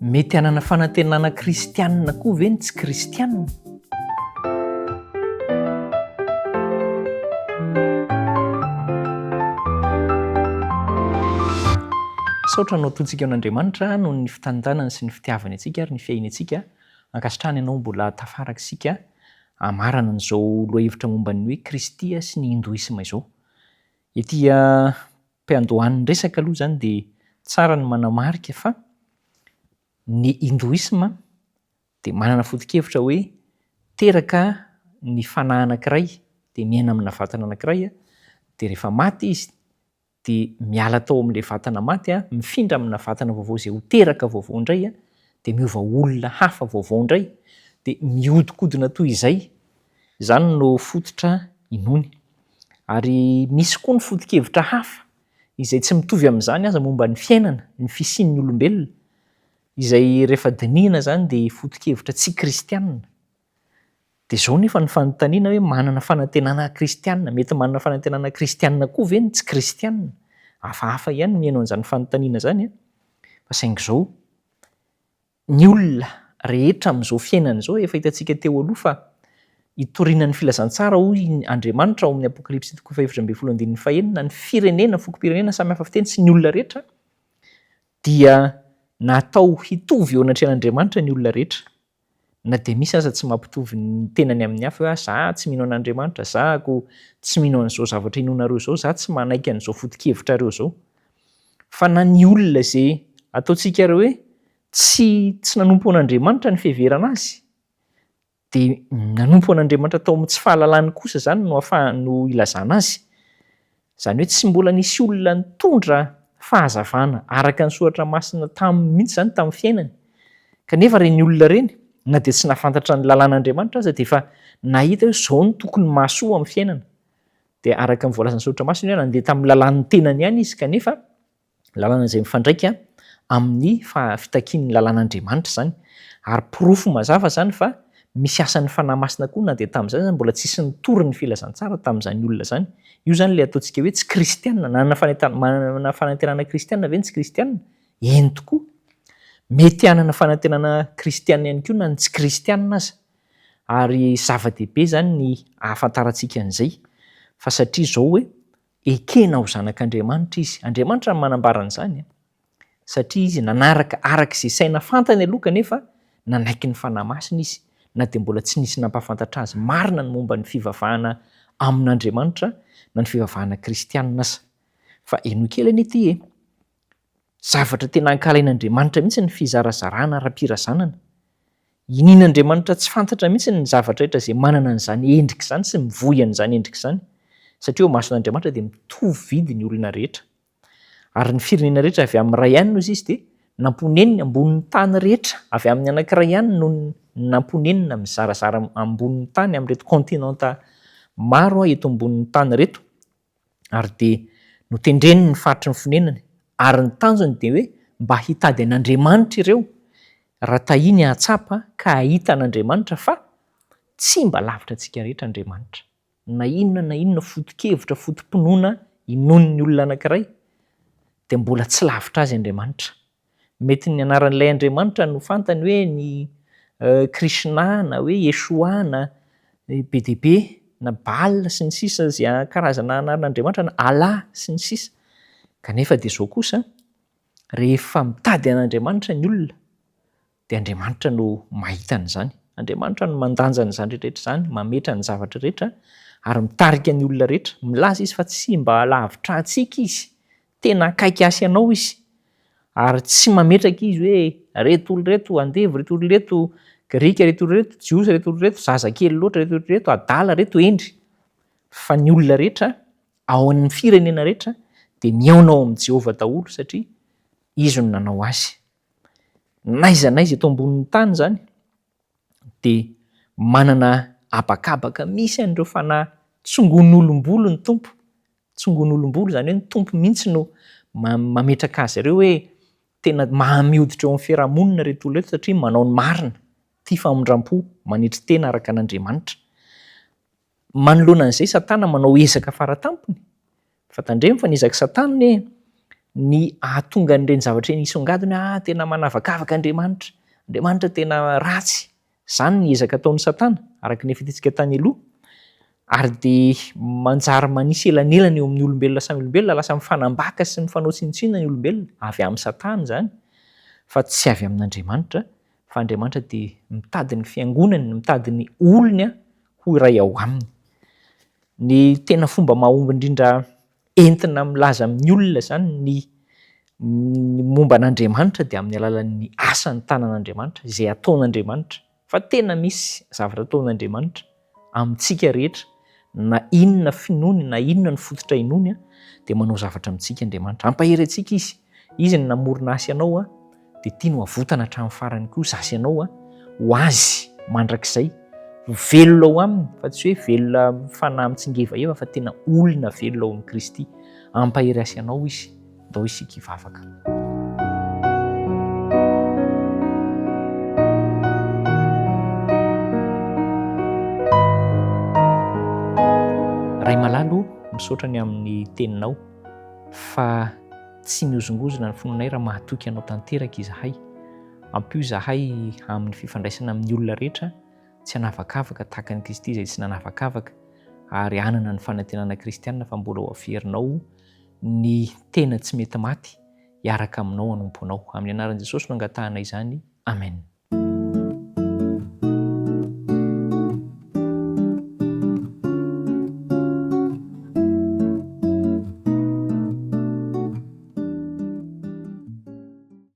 Mety hanana fanantenana kristianina koa ve ny tsy kristianina? Misaotra anao Tompontsika Andriamanitra noho ny fitantanany sy ny fitiavany antsika ary ny fiahiany antsika. Ankasitrahana ianao mbola tafaraka isika hamarana an'izao lohahevitra momba ny hoe Kristy sy ny Hindoisma izao. Ety am-piandohan'ny resaka aloha izany dia tsara ny manamarika fa ny Hindoisma dia manana foto-kevitra hoe teraka ny fanahy anankiray dia miaina amina vatana anankiray dia rehefa maty izy dia miala tao amin'ilay vatana maty mifindra amina vatana vaovao izay ho teraka vaovao indray dia miova olona hafa vaovao indray dia mihodinkodina toy izay. Izany no fototra inoany. Ary misy koa ny foto-kevitra hafa izay tsy mitovy amin'izany aza momba ny fiainana, ny fisian'ny olombelona, izay rehefa dinihina izany dia foto-kevitra tsy kristianina. Dia izao nefa ny fanontaniana hoe manana fanantenana kristianina, mety manana fanantenana kristianina koa ve ny tsy kristianina? Hafahafa ihany ny mihaino an'izany fanontaniana izany an! Fa saingy izao, Ny olona rehetra amin'izao fiainana izao, efa hitantsika teo aloha fa itoriana ny filazantsara hoy Andriamanitra ao amin'ny Apokalypsy toko fahefatra ambin'ny folo andininy fahenina, ny firenena, fokom-pirenena samy hafa fiteny sy ny olona rehetra dia natao hitovy eo anatrehan'Andriamanitra ny olona rehetra. Na dia misy aza tsy mampitovy ny tenany amin'ny hafa hoe ah za tsy mino an'Andriamanitra, za ko tsy mino an'izao zavatra inoanareo izao, za tsy manaiky an'izao foto-kevitrareo izao. Fa na ny olona izay ataontsika ary hoe tsy tsy nanompo an'Andriamanitra ny fiheverana azy, dia nanompo an'Andriamanitra tao amin'ny tsy fahalalany kosa izany no ahafahany no ilazana azy. Izany hoe tsy mbola nisy olona nitondra fahazavana araka ny soratra masina taminy mihitsy izany tamin'ny fiainany. Kanefa ireny olona ireny, na dia tsy nahafantatra ny lalàn'Andriamanitra aza dia efa nahita hoe izao no tokony mahasoa amin'ny fiainana. Dia araka ny voalazan'ny soratra masina hoe nandeha tamin'ny lalàn'ny tenany ihany izy kanefa lalàna izay mifandraika amin'ny fitakian'ny lalàn'Andriamanitra izany. Ary porofo mazava izany fa misy asan'ny Fanahy Masina koa na dia tamin'izany aza mbola tsisy nitory ny filazantsara tamin'izany olona izany. Io izany ilay ataontsika hoe tsy kristiana. Nanana manana fanantenana kristiana ve ny tsy kristiana? Eny tokoa. Mety hanana fanantenana kristiana ihany koa na ny tsy kristiana aza. Ary zava-dehibe izany ny ahafantarantsika an'izay, fa satria izao hoe ekena ho zanak'Andriamanitra izy. Andriamanitra no manambara an'izany, satria izy nanaraka araka izay saina fantany aloha kanefa nanaiky ny Fanahy Masina izy, na dia mbola tsy nisy nampahafantatra azy marina ny momba ny fivavahana amin'Andriamanitra na ny fivavahana kristianina aza. Fa henoy kely anie ity e! Zavatra tena ankahalain'Andriamanitra mihitsy ny fizarazarana ara-pirazanana. Inian'Andriamanitra tsy fantatra mihitsy ny zavatra rehetra izay manana an'izany endrika izany sy mivoy an'izany endrika izany. Satria eo imason'Andriamanitra dia mitovy vidy ny olona rehetra. Ary ny firenena rehetra avy amin'ny iray ihany hozy izy dia namponeniny ambonin'ny tany rehetra, avy amin'ny anankiray ihany no namponenina mizarazara ambonin'ny tany amin'ireto kontinanta maro eto ambonin'ny tany ireto. ary dia notendreny ny faritry ny fonenany, ary ny tanjony dia hoe mba hitady an'Andriamanitra ireo, raha tahiny hahatsapa ka hahita an'Andriamanitra fa tsy mba lavitra antsika rehetra Andriamanitra. Na inona na inona foto-kevitra, foto-pinoana inoan'ny olona anankiray dia mbola tsy lavitra azy Andriamanitra. Mety ny anaran'ilay Andriamanitra no fantany hoe ny Krishna na hoe Yeshua na be dia be na Baal sy ny sisa izay karazana anaran'Andriamanitra na Allah sy ny sisa. Kanefa dia izao kosa, rehefa mitady an'Andriamanitra ny olona dia Andriamanitra no mahita an'izany. Andriamanitra no mandanja an'izany rehetra rehetra izany, mametra ny zavatra rehetra ary mitarika ny olona rehetra. Milaza izy fa tsy mba lavitra antsika izy Tena akaiky ahy sy anao izy. Ary tsy mametraka izy hoe reto olona reto andevo, reto olona reto grika, reto olona reto jiosy, reto olona reto zazakely loatra, reto olona reto adala, reto hendry. Fa ny olona rehetra ao amin'ny firenena rehetra dia mihaona ao amin'i Jehovah daholo satria izy no nanao azy. N'aiza n'aiza eto ambonin'ny tany izany dia manana habakabaka misy an'ireo fanahy tsongon'olom-bolo ny Tompo. Tsongon'olom-bolo, izany hoe ny Tompo mihitsy no mametraka azy ireo hoe tena mahamihoditra eo amin'ny fiarahamonina ireto olona ireto satria manao ny marina, tia famindram-po, manetry tena araka an'Andriamanitra. Manoloana an'izay Satana manao ezaka faratampony, fa tandremo fa ny ezak'i Satana anie. ny hahatonga an'ireny zavatra ireny hisongadina hoe ah tena manavakavaka Andriamanitra, Andriamanitra tena ratsy. Izany ny ezaka ataon'i Satana, araka ny efa hitantsika tany aloha. Ary dia manjary manisy elanelana eo amin'ny olombelona samy olombelona, lasa mifanambaka sy mifanao tsinontsinona ny olombelona, avy amin'i Satana izany, fa tsy avy amin'Andriamanitra, fa Andriamanitra dia mitady ny fiangonany, mitady ny olony ho iray ao aminy. Ny tena fomba mahomby indrindra entina milaza amin'ny olona izany ny ny momba an'Andriamanitra dia amin'ny alalan'ny asan'ny tanan'Andriamanitra, izay ataon'Andriamanitra. Fa tena misy zavatra ataon'Andriamanitra amintsika rehetra, na inona finoany na inona ny fototra inoany dia manao zavatra amintsika Andriamanitra. Hampahery antsika Izy. Izy no namorona ahy sy anao dia tiany ho avotana hatramin'ny farany koa izaho sy ianao ho Azy mandrakizay. Ho velona ao Aminy fa tsy hoe velona fanahy mitsingevaheva fa tena olona velona ao amin'i Kristy. Hampahery ahy sy anao Izy. Ndao isika hivavaka. Ray malala o, misaotra ny amin'ny teninao fa tsy mihozongozona ny finoanay raha mahatoky anao tanteraka izahay. Ampio izahay amin'ny fifandraisana amin'ny olona rehetra tsy hanavakavaka tahaka an'i Kristy izay tsy nanavakavaka ary hanana ny fanantenana kristiana fa mbola ho averinao ny tena tsy mety maty hiaraka aminao hanompo anao. Amin'ny anaran'i Jesosy no angatahana izany. Amen.